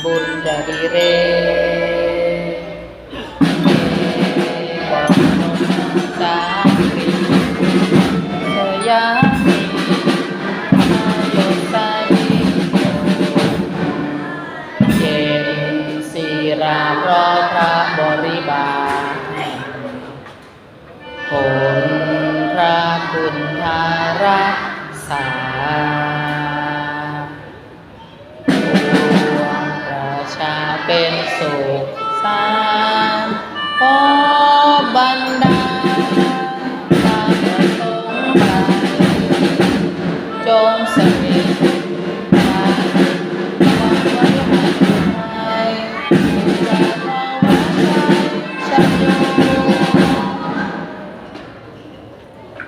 ບຸນຈະດີເຣ ເມ ສາລີ ສະຍາມີ ອາຍຸສະດີ ເປັນສີລາເພາະພະບໍລິບາດ ຜົນພະຄຸນທາຮັກສາ ປວງປະຊາເປັນສຸກສານ ຂໍບັນດາ